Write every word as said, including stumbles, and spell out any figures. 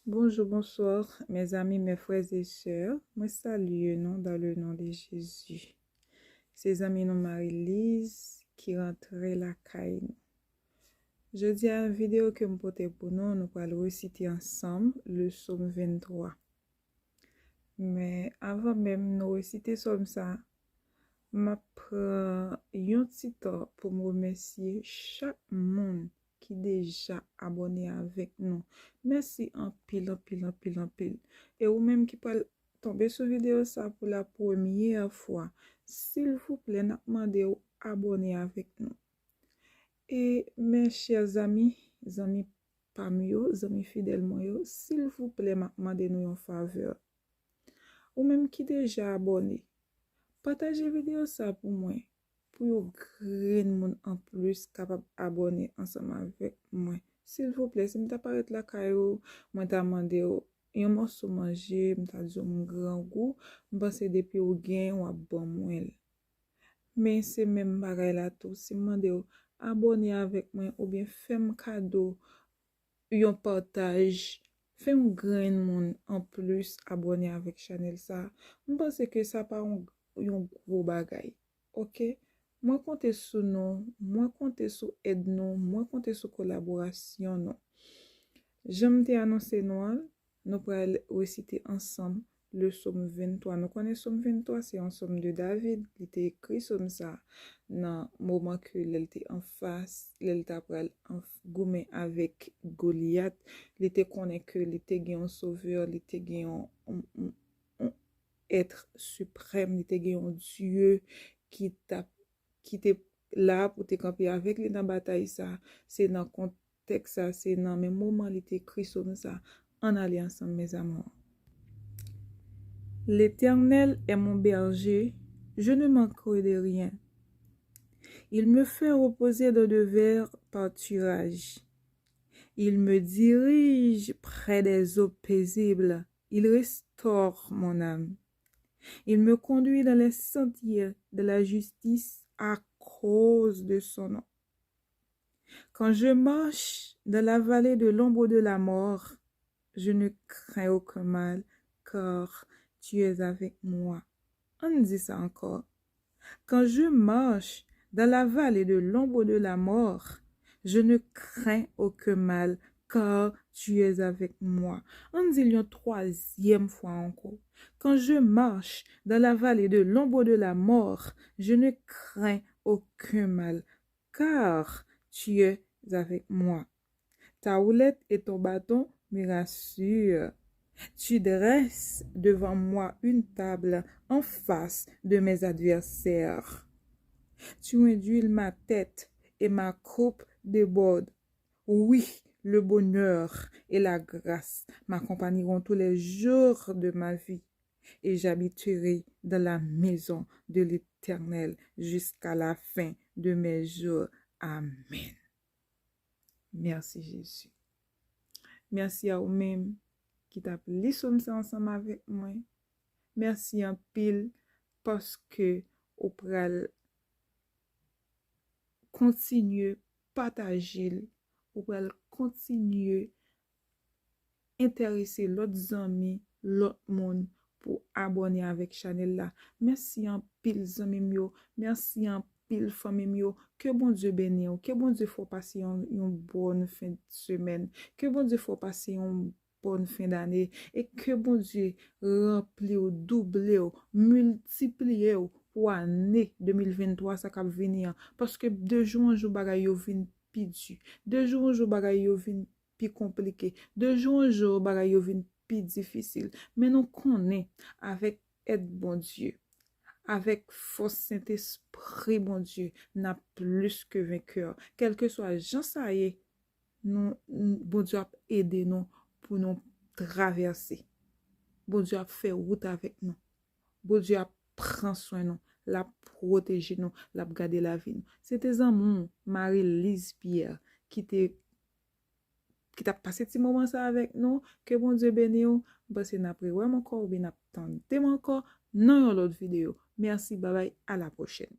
Bonjou, bonswa, mezanmi, mes frères et sœurs. Mwen salye nou dans le nom de Jésus. Se zanmi nou Marie-Lise ki rantre lakay nou. Jodi a, videyo ke m pote pou nou, nou pral resite ansanm le Sòm venntwa. Men avan menm nou resite sòm sa, m ap pran yon ti tan pou m remèsye chak moun ki deja abòne avèk nou. Mèsi anpil, anpil, anpil, anpil. E ou menm ki pral tonbe sou videyo sa pou la premyè fwa, silvouplè, n ap mande w abòne avèk nou. E mes chers amis, zanmi pa m yo, zanmi fidèl mwen yo, silvouplè, m ap mande nou yon favè. Ou menm ki deja abòne, pataje videyo sa pou mwen, pou yon grenn moun anplis kapab abòne ansanm avèk mwen. Silvouplè, si m ta parèt lakay ou, mwen ta mande w yon mòso manje, m ta di w m grangou, m panse depi w gen, w ap ban mwen l. Men se menm bagay la tou, si m mande w abòne avèk mwen oubyen fè m kado yon pataj, fè yon grenn moun anplis abòne avèk chanèl sa, m panse ke sa pa yon, yon gwo bagay. Oke? Mwen konte sou nou, mwen konte sou èd nou, mwen konte sou kolaborasyon nou. Jan m te anonse nou an, nou pral resite ansanm le Sòm venntwa. Nou konnen Sòm venntwa se yon sòm de David. Li te ekri sòm sa nan moman ke lè l te anfas, lè l ta pral anf-, goumen avèk Golyat. Li te konnen ke li te gen yon sovè, li te gen yon, yon, yon, yon èt siprèm, li te gen yon Dye ki t ap, ki te la pou te kanpe avèk li nan batay sa. Se nan kontèks sa, se nan men moman li te ekri sòm sa. Ann ale ansanm, mes amours. L'Éternel est mon berger, je ne manquerai de rien. Il me fait reposer dans de verts pâturages. Il me dirige près des eaux paisibles. Il restaure mon âme. Il me conduit dans les sentiers de la justice à cause de son nom. Quand je marche dans la vallée de l'ombre de la mort, je ne crains aucun mal, car tu es avec moi. Ann di sa ankò. Quand je marche dans la vallée de l'ombre de la mort, je ne crains aucun mal, car tu es avec moi. Ann di l yon twazyèm fwa ankò. Quand je marche dans la vallée de l'ombre de la mort, je ne crains aucun mal, car tu es avec moi. Ta houlette et ton bâton me rassurent. Tu dresses devant moi une table en face de mes adversaires. Tu induis ma tête et ma coupe déborde. Oui, le bonheur et la grâce m'accompagneront tous les jours de ma vie, et j'habiterai dans la maison de l'Éternel jusqu'à la fin de mes jours. Amen. Mèsi, Jezi. Mèsi a ou menm ki t ap li sòm sa ansanm avèk mwen. Mèsi anpil paske ou pral kontinye pataje l, ou pral kontinye enterese lòt zanmi, lòt moun pou abòne avèk chanèl la. Mèsi anpil, zanmi m yo. Mèsi anpil, fanmi m yo. Ke Bondye beni w. Ke Bondye fè w pase yon, yon bòn fen de semèn. Ke Bondye fè w pase yon bòn fen dane. E ke Bondye ranpli w, double w, miltipliye w pou ane de mil venntwa sa k ap vini an. Paske de jou an jou bagay yo vin pi di. De jou an jou bagay yo vin pi konplike. De jou an jou bagay yo vin pi difisil. Men nou konnen, avèk èd Bondye, avèk fòs Sentespri Bondye, n ap plis ke venkè. Kèlkeswa jan sa ye, nou, n-, Bondye ap ede nou pou nou travèse. Bondye ap fè wout avèk nou. Bondye ap pran swen nou. L ap pwoteje nou. L ap gade lavi nou. Se te zanmi w, Marie Lise Pierre, ki te, ki t ap pase ti moman sa avèk nou. Ke Bondye beni w. M panse n ap rewè m ankò oubyen n ap tande m ankò nan yon lòt videyo. Mèsi, babay, a la pwochèn.